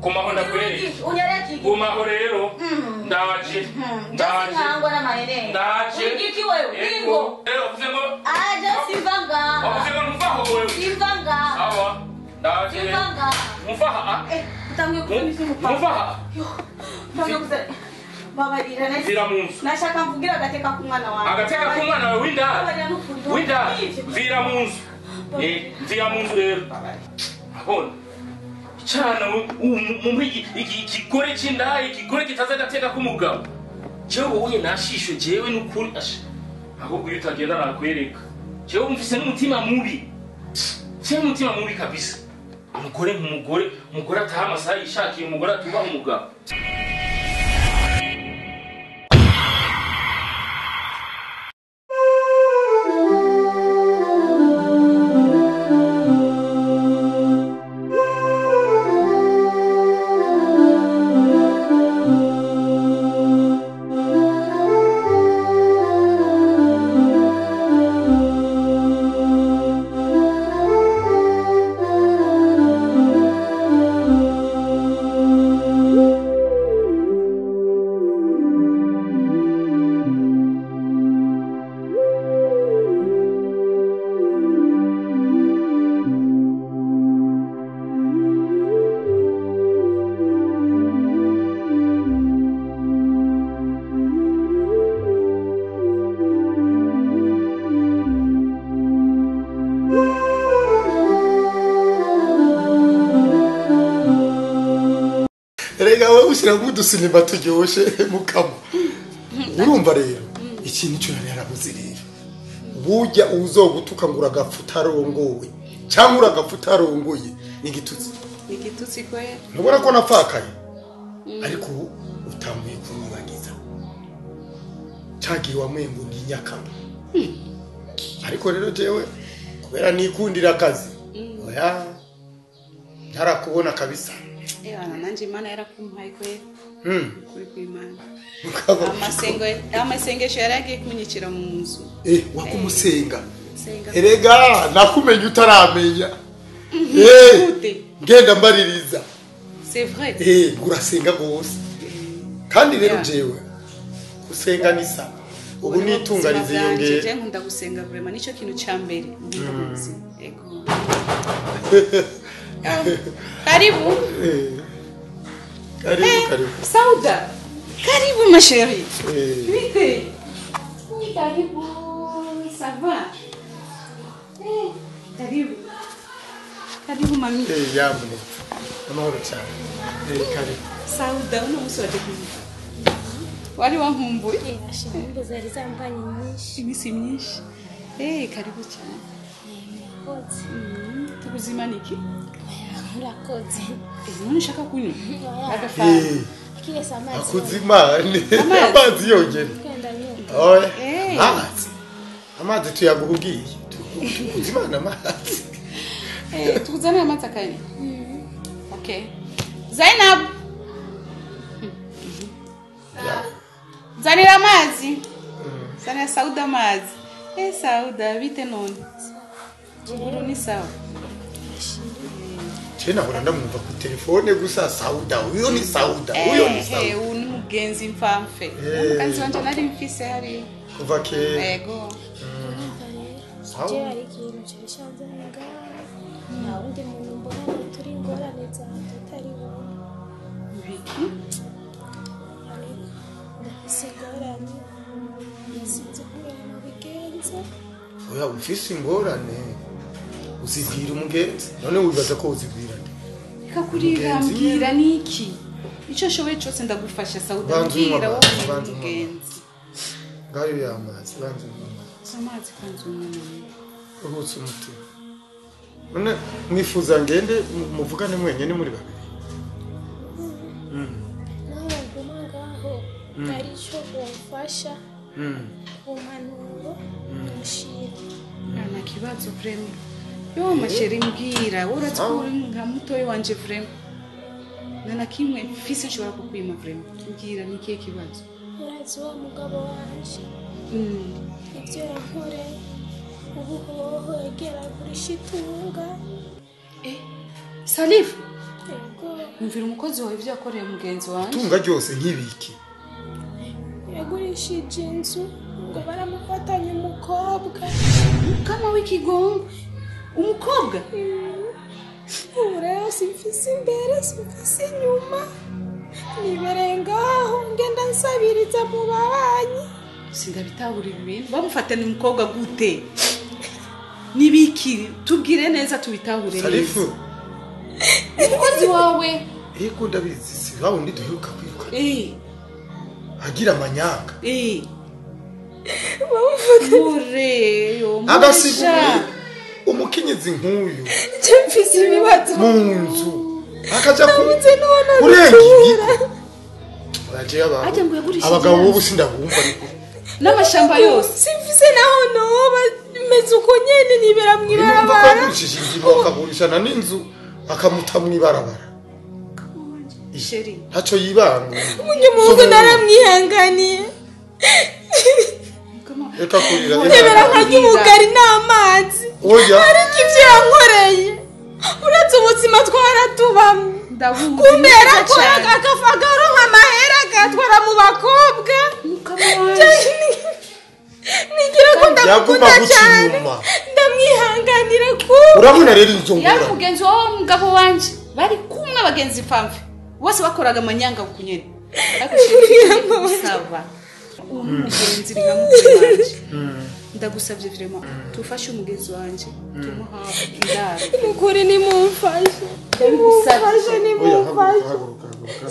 Kumaho ndakwereke. Unyereke. Kumaho rero. Ndaje. Ndaje. Nangwa na manene. Ndaje. Igiki wewe. Ingo. Rero uvuze ngo aje simvanga. Uvuze ngo ntuvaho wewe. Simvanga. Sawa. Ndaje. Simvanga. Muvaha. Utangiye kuvunisha umupaka. Muvaha. Utangiye kuza. Babarira nese. Vira mu nzu. Nashaka mvugira agateka k'umwana wawe. Agateka k'umwana wawe w'indara. W'indara. Vira mu nzu. Vira mu nzu rero. Abona. Cyana mu ikigore cy'indaya, ikigore kitaza agateka k'umugabo. Jewe wowe nashishwe jewe n'ukuri ahubwo iyo utagenda nakwereka. Jewe umvise n'umutima mubi. Jewe umutima mubi kabisa. Umugore nk'umugore, umugore ataha amasaha yishakiye, umugore atubaha umugabo. Rega wowe ushyiramo udusinema turyoshe mukama. Urumva rero ikintu cyo yari yarabuze rero. Burya uzogutuka ngo uragapfa utarongowe cyangwa uragapfa utarongoye ni igitutsi. Ni igitutsi kweli. Ntubona ko napfakaye ariko ubu utanguye kunyibagiza. Cyagiye wamengo ndi nyakama. Ariko rero jewe kubera nikundira akazi oya ntarakubona kabisa. Ewana nanje Imana yarakumpaye kweli. Kuri kw'Imana. Amasengesho yaragiye kunyicira mu nzu. Wakumusenga. Erega nakumenya utaramenya. Ngenda mbaririza. C'est vrai. Urasenga gose. Kandi rero jewe gusenga nisa. Ubu nitungarize yongeye. Je nkunda gusenga vraiment nico kintu ca mbere nkunda mu buzima. Ego. Karibu. Karibu, karibu. Sauda. Karibu ma chérie. Vite. Karibu. Ça va? Karibu. Karibu mami. Yamune. Amahoro cyane. Karibu. Sauda uno musi waje kuvuga. Wari wankumbuye? Ashimbo zari zambanye nyinshi. Imisi myinshi. Karibu cyane. Murakoze. Tukuzima niki? Murakoze. None ushaka kunywa? Agafanta. Akiyesa amazi. Akuzima amazi yongere. Oya. Amazi. Amazi tuyaguhugiye. Tukuzimana amazi. Tukuzana amazi akanye. Okay. Zainab. Zanira amazi. Zanira Sauda amazi. Sauda bite none. Ruguru ni sawa. Che nahora ndamwumva ku telefone gusa Sauda, uyo ni Sauda, uyo ni Sauda. Uyu ni mugenzi mfamfe. Umukanzi wanje nari mfise hari. Kuva ke. Ego. Sawa. Je hari ikintu cyashanze ngaha. Nta wundi muntu mbona turi ingorane zanjye atari wowe. Biki? Ndafise ingorane. Sinzi ukuntu nobigenza. Oya ufise ingorane. Uzibwira umugenzi none wibaza ko uzibwira nde? Kakurira mbwira niki? Ico shoboye cyose ndagufasha Sauda mbwira wowe umugenzi. Ngayo ya amazi banze amazi. Amazi kwanza umuntu. Uhutse umutima. None mwifuza ngende muvugane mwenyene muri babiri. Nawe nguma ngaho arico wamfasha. Umpanuro nshira. Nta kibazo vraiment. Yo ma chérie mbwira uratse ko uri nka mutoyi wanje vraiment. Nana kimwe mfise nshobora kukwima vraiment. Mbwira ni kihe kibazo? Urazi wa mugabo wanje. Ibyo yankore ubu hoho yagera kurisha itunga. Salifu. Umvira umukozi wawe ivyo yakoreye mugenzi wanje. Tunga ryose nk'ibiki. Yagurishije inzu ngo baramufatanye umukobwa. Kama w'ikigongo. Umukobwa? Ubu rero simfise imbere simfise inyuma. Nibereye ngaho ngenda nsabiriza mu babanyi. Sindabitahura ibi bintu. Bamufatanye umukobwa gute? Nibiki? Tubwire neza tubitahure neza. Sarifu. Umukozi wawe. Ego ndabizi si bawundi duheruka kwiruka. Agira amanyanga. Mure yo agasiga umukenyezi nk'uyu. Je mfise ibibazo mu nzu. Akaja kurenga ibiko. Uraje abagabo bo sindabumva ariko. N'amashamba yose. Simfise naho noba meze uko nyene nibera mw'ibarabara. Yagurishije indimo akagurishana n'inzu akamuta mw'ibarabara. Sheri. Ntaco yibanga. Umunyamuhungu naramwihanganiye. Reka kurira. Ndebera nkarya ubugari n'amazi. Oya. Ariko ivyo yankoreye. Uretse ubuzima twaratubamwe. Kumera ko akaronka amahera agatwara mu bakobwa. Nigira ko ndamukunda cyane. Ndamwihanganira ku. Urabona rero izo ngora. Yari mugenzi wawe mugabo wanje. Bari kumwe abagenzi pamve. Bose bakoraga amanyanga kunyene. Ariko saba. Umugenzi ngamukunda. Ndagusabye vraiment tufashe umugenzi wanje tumuha indaro. Nukuri ni mumfashe. Ndagusabye ni mumfashe.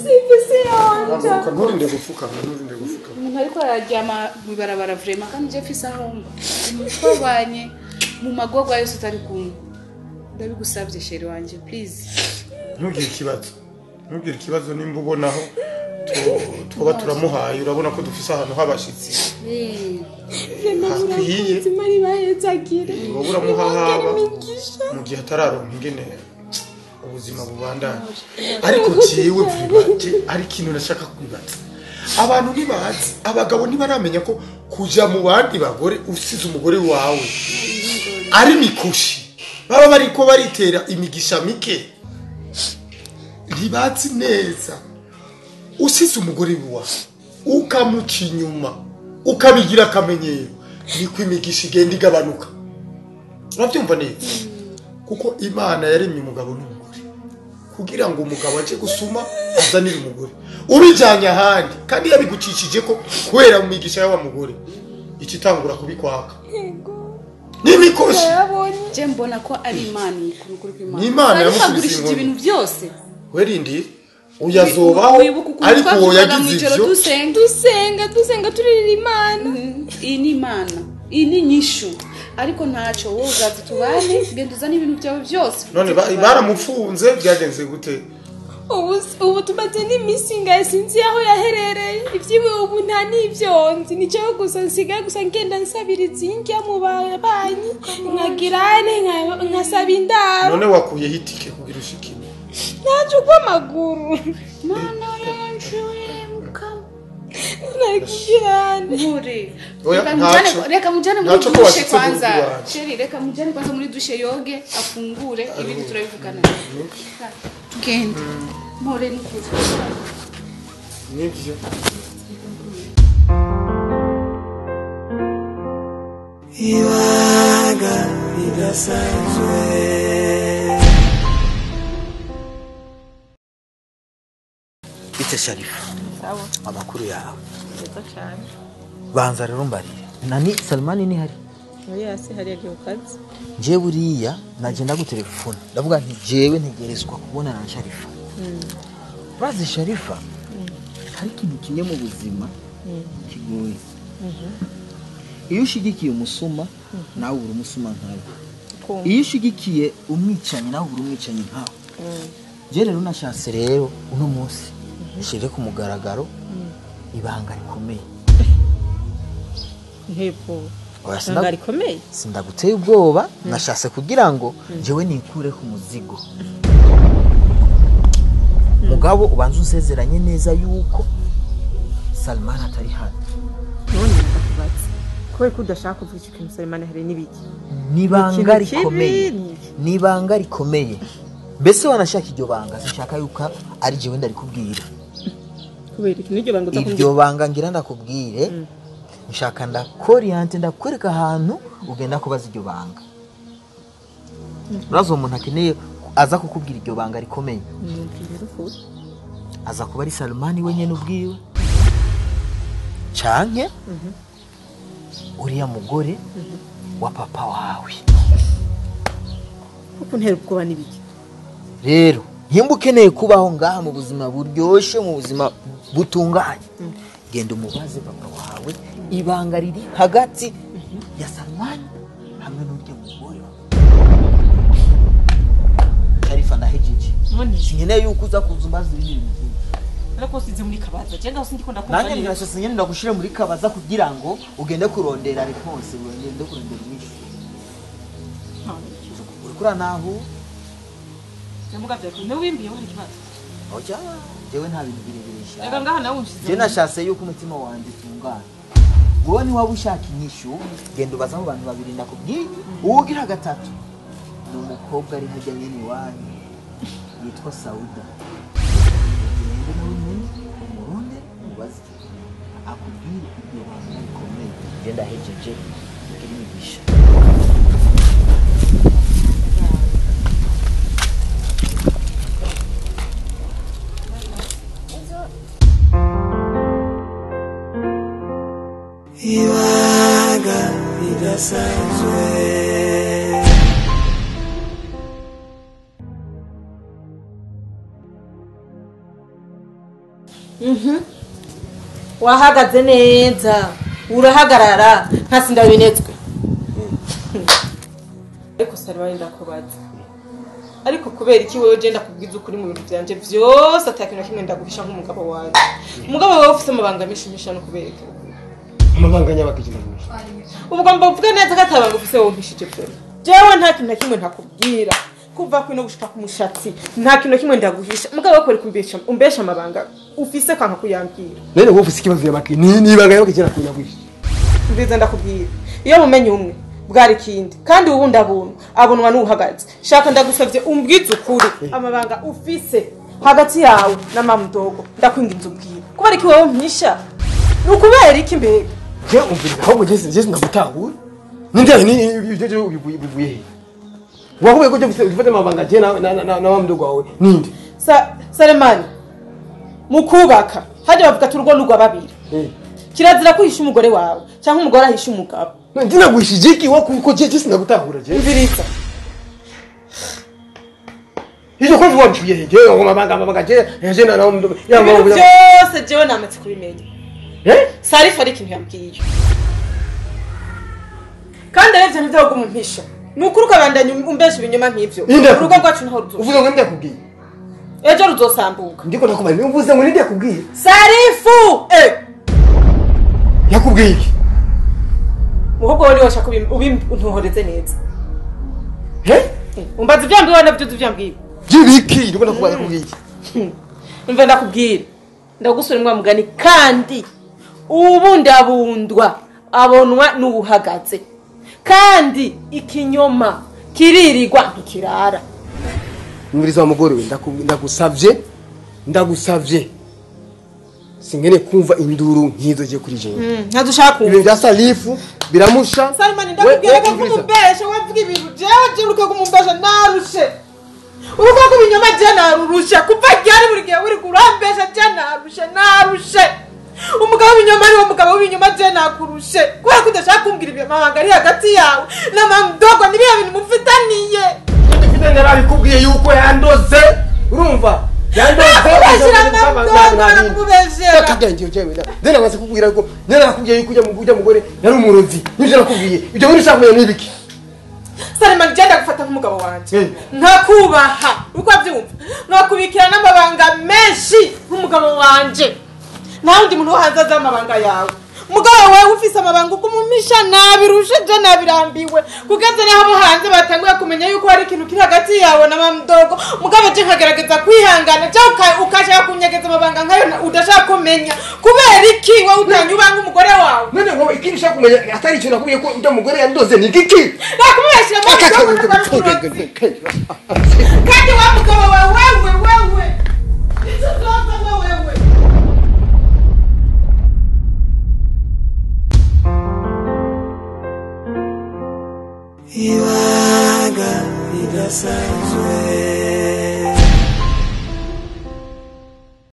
Simfise yonja. Nturinde gupfukama, nturinde gupfukama. Umuntu ariko araryama mu ibarabara vraiment kandi je mfise aho mba. Twabanye mu magorwa yose utari kumwe. Ndabigusabye chéri wanje please. Ntugire ikibazo. Ntugire ikibazo nimba ubonaho tuba turamuhaye urabona ko dufise ahantu habashitsi. Hakwiye. Wowe uramuhahaba mu gihe atararonka ingene ubuzima bubandanya. Ariko jewe vuba ari ikintu nashaka kwibaza. Abantu ntibazi, abagabo ntibaramenya ko kuja mu bandi bagore usize umugore wawe ari mikushi. Baba bariko baritera imigisha mike. Ntibazi neza. Usize umugore wawe ukamuca inyuma ukabigira akamenyero niko imigisha igenda igabanuka. Urabyumva neza? Kuko Imana yaremye umugabo n'umugore kugira ngo umugabo aje gusuma azanire umugore ubijyanye ahandi kandi yabigucishije ko kubera mu migisha y'wa mugore ikitangura kubikwaka n'imikoshi. Je mbona ko ari Imana kurukuru kw'Imana. Imana yamushubije ibintu byose. Werindi uyazobaho ariko uwo yagize ivyo dusenga turirira Imana. Iyi ni Imana, iyi ni nyishu. Ariko ntaco wowe uzaza tubane genda uzane ibintu byawe byose. None baramufunze byagenze gute? Ubu tumaze n'iminsi ingahe sinzi aho yaherereye. Ivyiwe ubu nta n'ivyo nzi nico gusa nsigaye gusa ngenda nsabiriza indya mu babanyi nkagirane nkasaba indaro. None wakuyeho itike kugira ushikire? Naje kw'amaguru. Mana yanje mukama. Nakugirane. Mpure. Reka mujane muri dushe kwanza. Sheri reka mujane kwanza muri dushe yoge afungure ibindi turabivugana. Tugende. Mpure nukuri. Nivyo. Ibanga ridasanzwe. Ite Sharifa. Sawa. Amakuru yawe. Neza cyane. Banza rero mbarire. Nani Salmani ni hari? Oya si hari yagiye kukazi. Je buriya nagenda gutelefona. Ndavuga nti jewe ntegerezwa kubonana na Sharifa. Bazi Sharifa. Hari ikintu kimwe mu buzima kigoye. Iyo ushigikiye umusuma nawe uri umusuma nkawe. Iyo ushigikiye umwicanyi nawe uri umwicanyi nkawe. Je rero nashatse rero uno munsi nshire ku mugaragaro ibanga rikomeye. Ntepfo. Ibanga rikomeye? Sindaguteye ubwoba, nashatse kugira ngo jewe nikure ku muzigo. Mugabo ubanza unsezeranye neza yuko Salman atari hano. None ndakubatse. Kubera ko udashaka kuvuga icyo kintu Salman hari nibiki? Nibanga rikomeye. Nibanga rikomeye. Mbese wanashaka iryo banga sinshaka yuko ari jewe ndarikubwira. Kubera iki n'iryo banga utakubwira? Iryo banga ngira ndakubwire. Nshaka ndakoriente ndakwereka ahantu ugenda kubaza iryo banga. Urazo umuntu akeneye aza kukubwira iryo banga rikomeye. Aza kuba ari Salmani wenyene ubwiwe. Canke uriya mugore wa papa wawe. Uko ntera ubwoba nibiki? Rero nimba ukeneye kubaho ngaha mu buzima buryoshe mu buzima butunganye, genda umubaze papa wawe ibanga riri hagati ya Salmani hamwe n'urya mugore. Sharifa ndahejeje. Sinkeneye yuko uza kuzumbaza ibindi bintu byinshi. Ariko sinzi muri kabaza je ngaho sindiko ndakumva. Nanjye nashase nyene ndagushire muri kabaza kugira ngo ugende kurondera réponse, ugende kurondera inyishu. Urikura naho Namugavye ko ne wimbiye uri kibazo. Oya, jewe nta bintu birebire nshaka. Ega ngaha nawe unshize. Je nashase yuko umutima wanje utungana. Wowe ni waba ushaka inyishu, genda ubaza abo bantu babiri ndakubwiye, uwugira gatatu ni umukobwa ari hajya nyene iwanyu yitwa Sauda. Ugende nawe nyene umuronde umubaze akubwire ibyo bantu bikomeye. Genda hejeje ugire imigisha. Ibanga ridasanzwe. Wahagaze neza urahagarara ntasinda binetswe. Ariko Salmani ndakubaza, ariko kubera iki wewe je ndakubwiza ukuri mu bintu byanje byose atakintu kimwe ndaguhisha nk'umugabo wawe? Umugabo wawe ufite amabanga menshi menshi no kubera iki? Amabanga nyabakije ndaguhisha. Ubwo mvuga neza ko atabanga ufise wowe umpishije pe. Jewe nta kintu na kimwe ntakubwira. Kuva kwino gushika ku mushatsi nta kintu na kimwe ndaguhisha. Mugabo wakore kumbesha umbesha amabanga ufise kanka kuyambwira. Nene wowe ufise ikibazo yabaki ni ibanga yabakije nakuyaguhisha. Mbiza ndakubwira. Iyo mumenye umwe bwari kindi kandi ubu ndabuntu abonwa n'uhagaze. Shaka ndagusavye umbwize ukuri amabanga ufise hagati yawe na mamudogo ndakwinginze umbwire. Kubera iki wowe mpisha? Nukubera iki mbega? Je umviriza ahubwo je ndagutahura. Ninde ni ibyo bivuye he? Wahuye ko je ufite amabanga je na mamudogo wawe ninde? Salemani mukubaka hajya bavuga turugo n'ugwa babiri. Kirazira kuhisha umugore wawe cyangwa umugore ahisha umugabo. Ndina guhishije iki wo kuko je sindagutahura je. Umviriza. Izo ko vuba mbiye je ngo mabanga je na mamudogo ya mamudogo. Byose jewe namaze kubimenya. Sarifa ari ikintu yambwiye. Kandi arevye ntivyo gumumpisha. Nukuri ukabandanya umbesha ibinyoma nk'ivyo. Urugo rwacu ntaho ruzoshika. Uvuze ngo ndakubwiye. Ejo ruzosambuka. Ndiko nakubwiye. Uvuze ngo ndakubwiye. Sarifu! Yakubwiye iki? Muhubwo wowe niwashaka ubintuhoreze neza. Umbaza ivyambwiye navyo uvyambwiye. Byibiki ndiko nakubwiye yakubwiye iki? Umva ndakubwira. Ndagusura imwa mugani kandi ubu ndabundwa abonwa n'uhagaze. Kandi ikinyoma kiririrwa ntikirara. Mwiriza wa mugore we ndagusavye singene kumva induru nkizo je kuri jewe. Ntadushaka kumva ibintu bya Salifu biramusha. Salmani ndakubwira ko kumumbesha wavuga ibintu jewe je uruko kumumbesha narushe. Uruko kubinyoma je narurusha kuva ryari buri gihe uri kurambesha je narushe. Umugabo w'ibinyoma ari wo mugabo w'ibinyoma je nakurushe. Kubera ko udashaka kumbwira ibyo mabanga ari hagati yawe na mamudogo nibiya bintu mufitaniye. Mufitaniye narabikubwiye yuko yandoze urumva yandoze nakubwira ko narakubwiye yuko ujya mugore yari umurozi nivyo nakubwiye ibyo bintu ushaka kumenya nibiki? Salmani je ndagufata nk'umugabo wanje ntakubaha uko avyumva nakubikira n'amabanga menshi nk'umugabo wanje. Nta wundi muntu wo hanze azi amabanga yawe. Mugabo wewe ufise amabanga ukumumisha nabirushe je nabirambiwe. Kugeze naho abo hanze batanguye kumenya yuko hari ikintu kiri hagati yawe na mamdogo. Mugabo je nkagerageza kwihangana cyangwa ukashaka kunyegeza amabanga nkayo udashaka kumenya. Kubera iki wewe utanyubanga umugore wawe? None wowe ikindi ushaka kumenya atari icyo nakubwiye ko ujya mugore yandoze ni igiki? Nakubeshya. Kandi wa mugabo wawe.